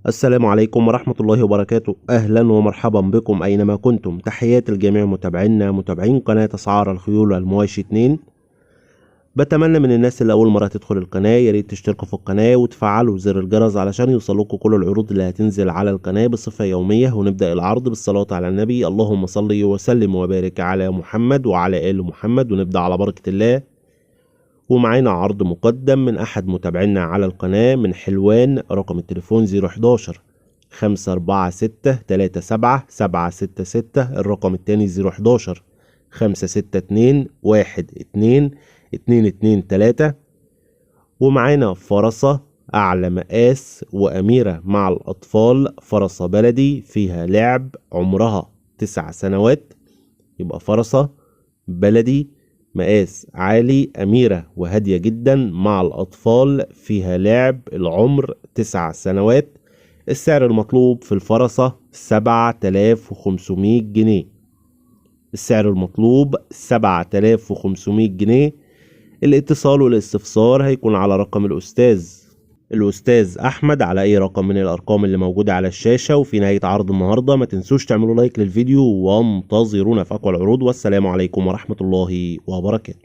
السلام عليكم ورحمة الله وبركاته. أهلا ومرحبا بكم أينما كنتم. تحياتي لجميع متابعينا متابعين قناة أسعار الخيول والمواشي 2. بتمنى من الناس اللي أول مرة تدخل القناة يا ريت تشتركوا في القناة وتفعلوا زر الجرس علشان يوصلكوا كل العروض اللي هتنزل على القناة بصفة يومية. ونبدأ العرض بالصلاة على النبي، اللهم صل وسلم وبارك على محمد وعلى آل محمد. ونبدأ على بركة الله. ومعانا عرض مقدم من أحد متابعينا على القناة من حلوان، رقم التليفون 011 546 37 766، الرقم التاني 011 562 12 223. ومعانا فرصة أعلى مقاس وأميرة مع الأطفال، فرصة بلدي فيها لعب، عمرها 9 سنوات. يبقى فرصة بلدي مقاس عالي، أميرة وهادية جدا مع الأطفال، فيها لعب، العمر 9 سنوات. السعر المطلوب في الفرصة 7500 جنيه. السعر المطلوب 7500 جنيه. الاتصال والاستفسار هيكون على رقم الأستاذ أحمد على أي رقم من الأرقام اللي موجودة على الشاشة. وفي نهاية عرض النهاردة ما تنسوش تعملوا لايك للفيديو وانتظرونا في أقوى العروض. والسلام عليكم ورحمة الله وبركاته.